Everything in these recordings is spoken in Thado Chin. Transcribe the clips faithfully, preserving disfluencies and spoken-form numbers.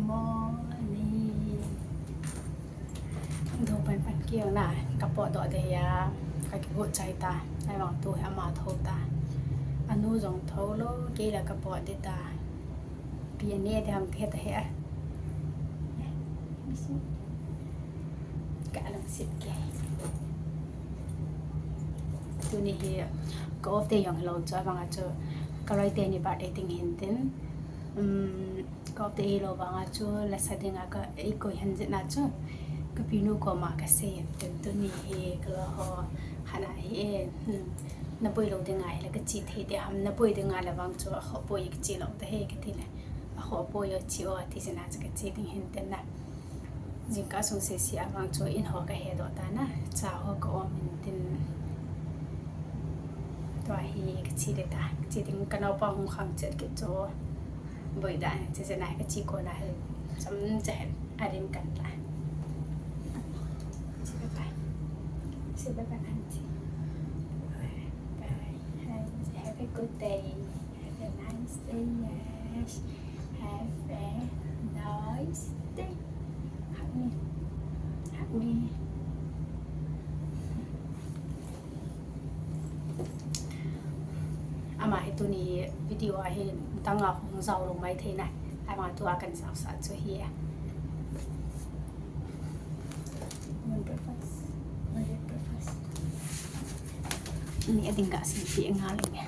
Morning. Dou pan pan kei na, ka potdoh ding ahi a, ka kigot chai ta, ahivang tu hi ama thou ta. Anu jong thou lou, kei la ka pot ding ta. Pi ane ding ham ka he ta he a. Ka alam sit kei. Tuni hi ka off day jong hilou chu, ahivang a chu ka loi teni birthday ding hin tin. Um, Ka off day hilou vanga chu lasa dinga ka eikoi hen jeh a chu ka pinu koma ka sei in tin, tuni hi ka loi ho hana hi e, hmm, na boi lou ding ahile ka che thei ding ham, na boi ding ahile vang chu akhoh poi ka che lou ding ahi ka ti le, akhoh poi o che o ati jeh a chu ka che ding hin tin na. Jingkah sung sese a vang chu in ho ka hedoh ta na, cha ho ka om in tin. Tua hi ka che ding ta, ka che ding ka naopa hung khang chet kit chu. Boi da, che che na ka che ko na he. Cham che he, a rin kan ta. Che bye bye. Say bye bye, auntie. Bye. Bye. Have, have a good day. Have a nice day, yes. Have a nice day. Hug me. Hug me. Ama hi tuni video a hi dang a hung jao lou mai thei na. Ama tua kan jao sa chu hi a. Morning breakfast. Morning breakfast. Ni a ding ka sin pi nga le.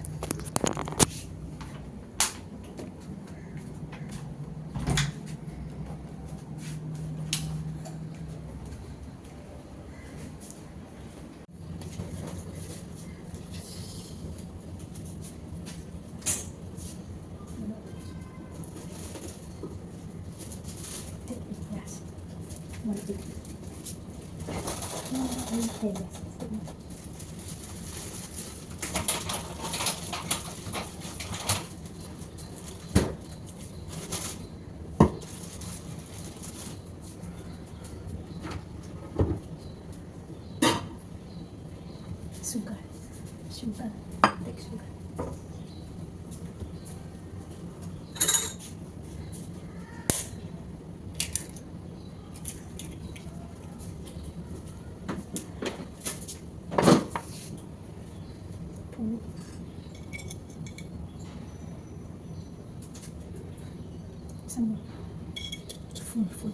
Sugar. Sugar. Take sugar. Some more. Full, full.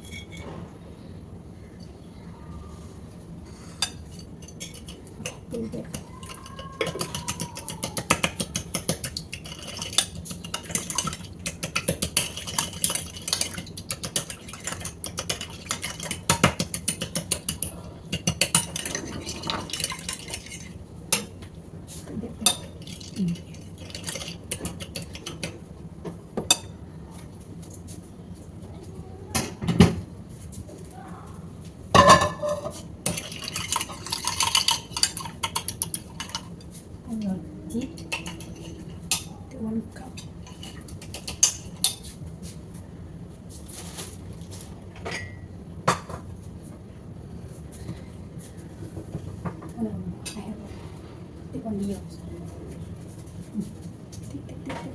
Tea, one cup. Um, I have, take one meal. Take, take, take, take.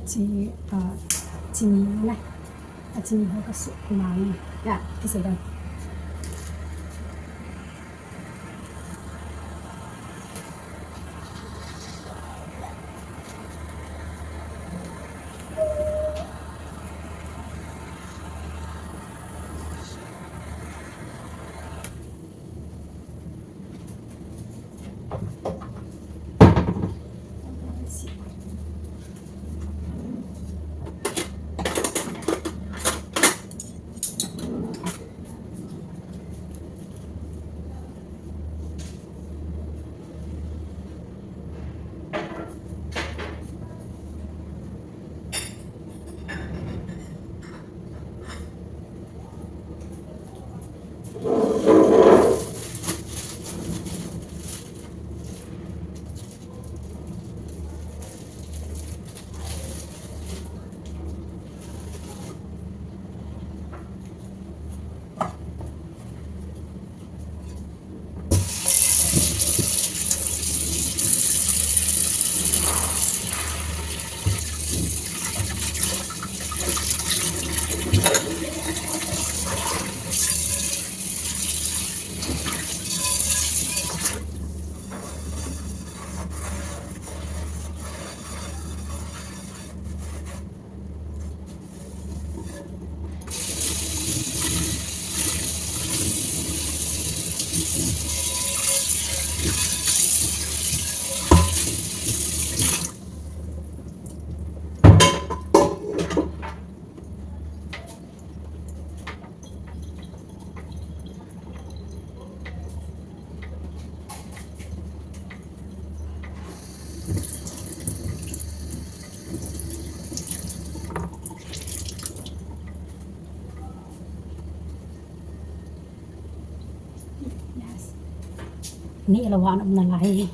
Chi, ah, chini na. A chini ho ka su ma ni. Ya, kisei dan. Yes. Ni la wan um na lai.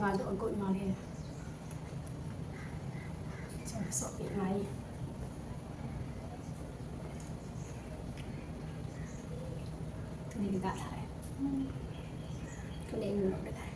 Ado agot ngal e. Chang so pi ngai. Tuni ka thai. Tuni ka thai.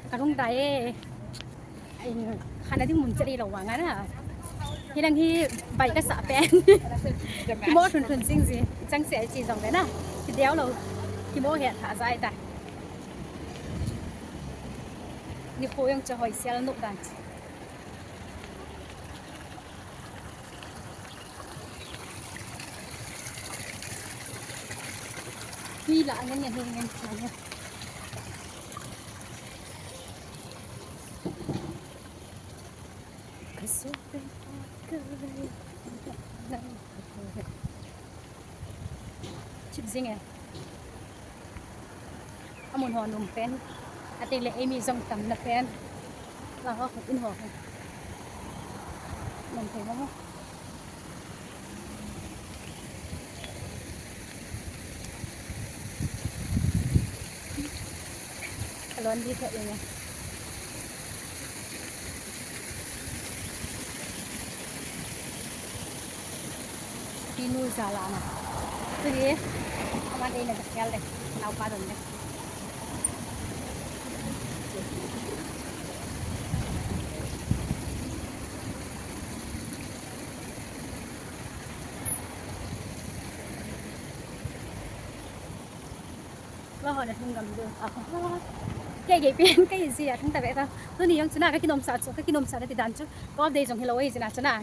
Ka lhung tai e. Ai, khan a ding mun chet hilou vang a na. Hi lang hi bike ka sah pen. Kimo thun thun jing ji. Chang se ai chi jong le na. Ki deu lou. Kimo het tha jai ta. Nikho jong chu hoi sel nu dan. Tui lah ngen ngen ngen ngen. Ka so pe pa ka. Chip jing e. Amun ho nom pen. Ati le eimi jong tam na pen. La ho khut in ho. Nom pen mo. Alon di tho inge. Pinu jala na. Tuni, ama dei na ka khel de. Nau pa don de. Lo ho na thung gam du. Kei kei pen kei ji a thung ta ve ta. Tuni jong chu na ka kinom sa chu, ka kinom sa na ti dan chu. Ka off day jong hilou ahi jeh a chu na.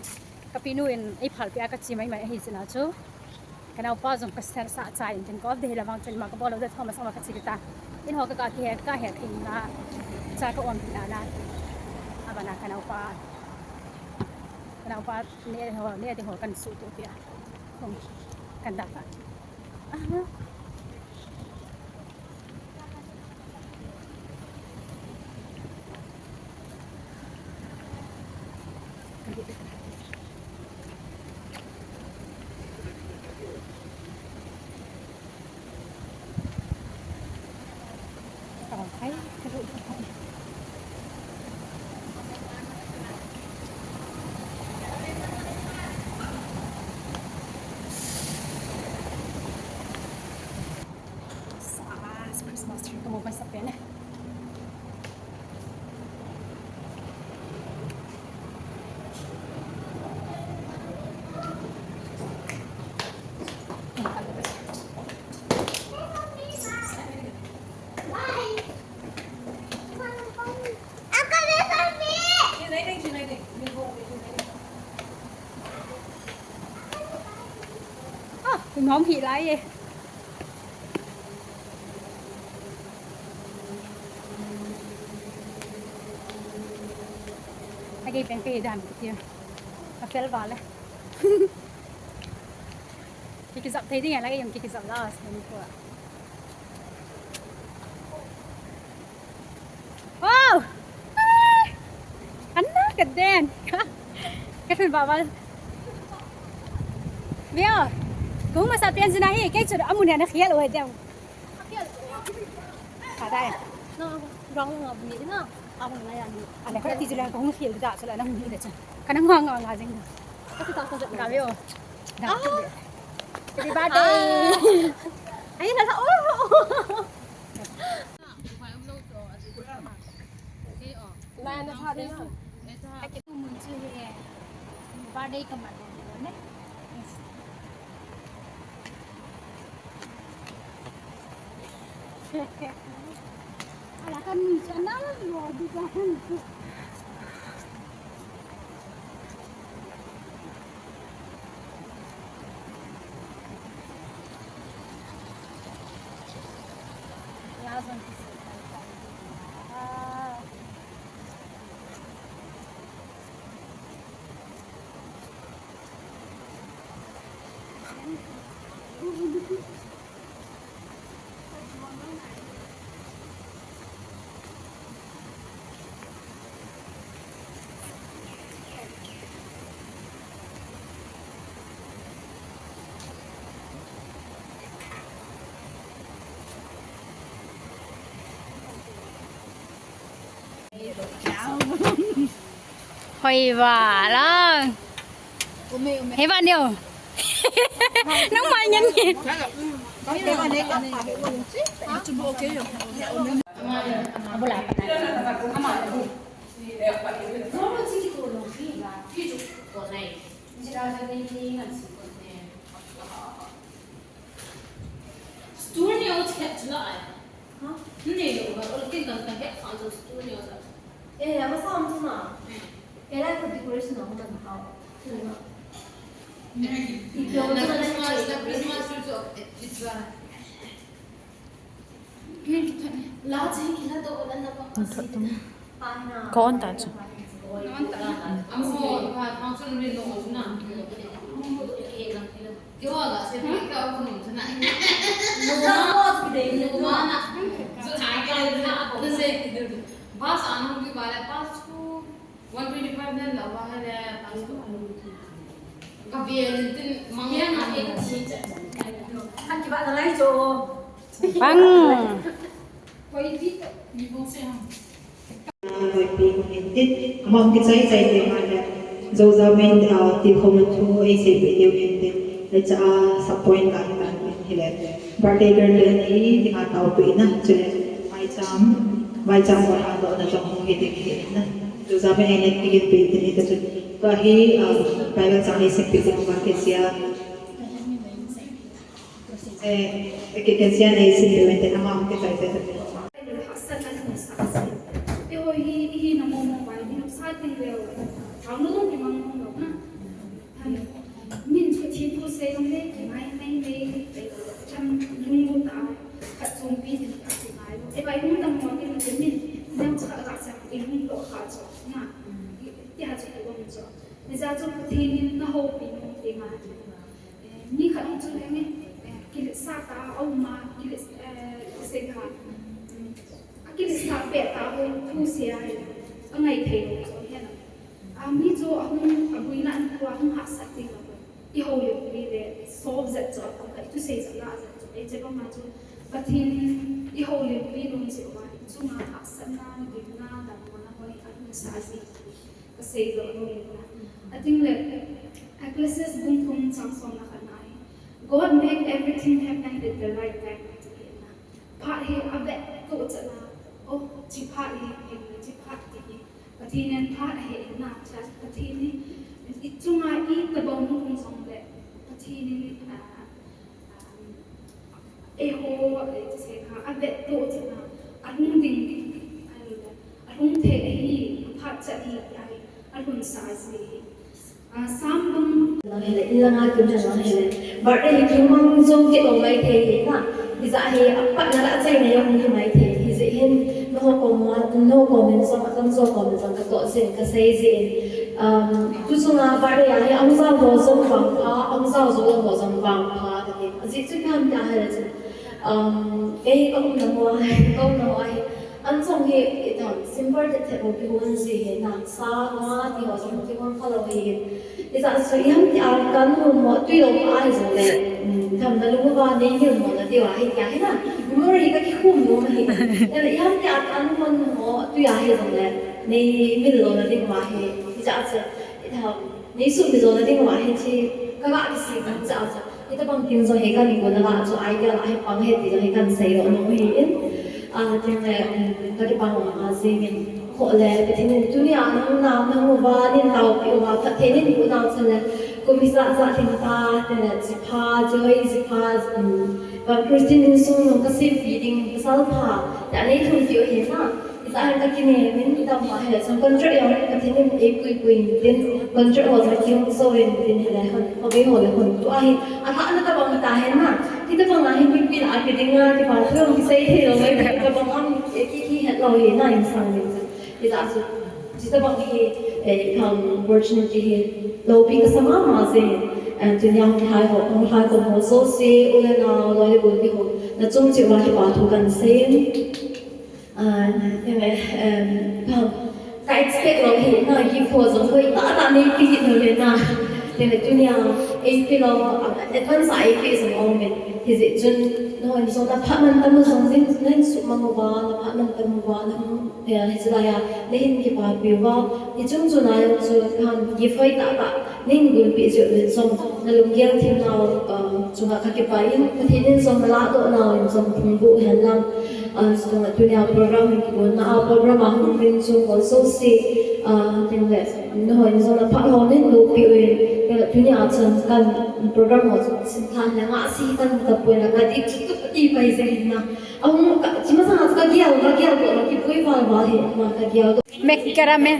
Ka pinu in ei phal pia ka chi mai mai ahi jeh a chu. Ka nau pa jong ka ser sa cha in tin ka off day la vang chun ma ka bol lou de thoma sa ma ka chi ta. In ho ka ka ki he ka he thing na. Cha ka om pi na na. Abana ka nau pa. Ka nau pa ne ho ne de ho kan su tu pia. Kan da ka. Aha. Christmas tree kamu masat pen e. Ah, nom hi lai e. Age pen pe dam kitia. Ka fel vale. Kikizap thei ding a lage jong kikizap la, sen ko. Wow! Anna ka den. Ka thun ba ba. Veo. Kung masat pen jina hi, kei chu amun hi na khial o he deu. Ka dai. Na, rong na bu ni na. Amun na ya ni. Ana ka ti jila kung khial da chu la na hung hi da chu. Ka na nga nga nga jing. Ka ti ta ko ja. Ka veo. Da. Happy birthday. Ai na sa, oh. Hoi ba lang. Hei ba neo. Nang mai ngen ni. Stool ni o chet chula ai. Ha? Ni lo ba, ol kin kan kan ke khan jo stool ni o sa. Eh, ama sa am chuna. Kela ko decoration ho man ha. Christmas, Christmas tree jo, eh, it's a. Ka on ta chu. Bus anung di bale pass ko. One twenty-five nan la wa ha le, ka ve nin tin mang ya na e ka thi cha. Ka ki ba na lai cho. Bang. Koi ti ni bo se ham. Koi ti ko ni ti. Ama ki chai chai te ma le. Zo za men, ah, ti ko man thu ai se pe te men te. Ai cha, ah, sa point la ni ta ni le. Birthday girl le ni ti ma ta pe na. Chule. Vaicham, vaicham bol hahdohna jong hung hi ding ahi na. Tujan a einet kiginpeh ding ahi, tuchun tua hi, ah, Bible chang hi simpi ding uva kisia. Eh, ki, kisia nei simpi uvin te ama hung kichai te. Hahsatna hung sa se. Eiho hi, ihi na momo vai, ihi nopsa ding leu. Hao nu dong kimang mong lou na. Min chu thi thu sei jong le, kingai mai mai, tham lunglut a, khat chompi ding a kingai. Ei vai hung dang mo ding chu min, nang chu khat la sa, i lunglut kha chu, na. Ti ha chu i lung chu. Ni ja chu Pathen in na houpi nom ding a. Eh, mi khat chu henge, eh, kiletsah ta, a um a, kiletsah, eh, sei ha. A kiletsah peh ta, a um thu sei a, a ngai thei lou chu, hena. A, mi chu ahung, a buina an tua hung hahsat ding a, i houlim pi le, solve jat chu, a, i thusei jat la jat chu, ei che bang ma chu, Pathen in ihoulimpi nom jeh uva, ichunga hahsatna, nidimna, damlouna ho hi alhunsah ji, kasei doh nom in. Ating le, Ecclesiastes bung thum chang som le khat na hi, "God make everything happen at the right time," ati hi na. Phat hi avet toh chan a, oh, chi phat hi, hin, chi phat ti hi. Pathen in phat ahe in na, cha Pathen in, ichunga itobang hung um jong le, Pathen in, ah, um, eiho, eh, ti sei kha, avet toh chan a, alhung ding, alhung thei ahi, aphat chan ahi, ahi, alhunsah ji ahi. Ah, Psalm bung. Lang hile, in langa kim jong lang hile. Birthday hi kimang jong kit lou maithei hi na. Hijeh hin apatna le achaina jong hi maithei. Hijeh hin, nangho koma, nangho komin jong, atamjo komin jong, katoh jin, kasei jin. Um, tu chunga birthday a hi, ahung jao ho jong vangpha, ahung jao jou lou ho jong vangpha, kati. Ajeh chu ipi ham tia hile chun. Um, kei kaumna ho, kaumna ho hi. An jong hi, itam, simple thet thet bou kihon ji hi na, sa, nga, ti ho jong kihon kha lou hi. Hijeh chun, iham tia kan hon mo, tui lou kha ahi jong le, um, itam nalung uva nei hil mo na diu ahi tia hi na, memory kakikhum nom ahi. Iham tia kan hon mo, tui ahi jong le, nei mil lou na ding uva hi. Hijeh chun, itam, nei sumil lou na ding uva hi, ti, kaga kisei kan cha cha. Hitabang thil jong hi kahin gonna lah chu idea lah hi pang ahi ti jong hi kahin seidoh nom ahi in. Ah, tin le, um, kakipah mama jingin. Kho le, Pathen in tunia nang nao nang uva, nei taopi uva, phatthei nei boh nau chun le, kum ijat jat lhing ta, tin le, jipha, joy, jipha, um, Christian insung nung kasempi ding, pasal pha, tia nei thum diu ahi na. Hijeh hin kakinem in, itam ma hile chun contract jong Pathen in eipui pui in tin, contract ho jong kihung so in tin hile hon, hobei ho le hon tu ahi, alhahna tabang ta hen na. Hitabang a hi mipi lah a kiding a, kipa thu jong kisei thei lou, mai tabang a ki, ki, kihet lou hi na insung ding chun. Hijeh chun, hitabang hi, eh, itam opportunity hi, loupi kasa mama jing, eh, tunia hung lhai ho, hung lhai kom ho jouse, u le nao, loi le gol te ho, nachung cheh uva kipa thu kahin sei in. Ah, enge, em, ka, ka expect lou hi na, gift ho jong hoitah tah neipe kit lou le na. Enge, tunia, eipe lou, ah, advance a eipe jong aumin. Hijeh chun, nangho jong naphat mantam u jong, nahin, nahin suhmang uva, naphat mantam uva, nahung, eh, hiche laiya, nahin kipapi uva. Hiche chunga jong chu, ka, gift hoitah tah, nahin gonpeh jeh uvin jong, nalunggel thim nau, ah, chunga kakipah in, Pathen in jong nalahdoh nau in jong phungvuh hen lang. Ah, chuteng le tunia program hin kigonna a, program a hung ding chung ho jouse, ah, tin le, nangho in jong naphat ho nahin lohpeh uvin, tin le tunia chun kan program ho chu simlhan le ngahsi kan tapoi na kadip chutup ti pai jeng in na. Ahung ka, chima sanga chu kagel, kagel toh, kipui val val hi, ma kagel toh. Mek kera me.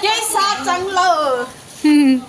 Kei sa chang lou. Hmm.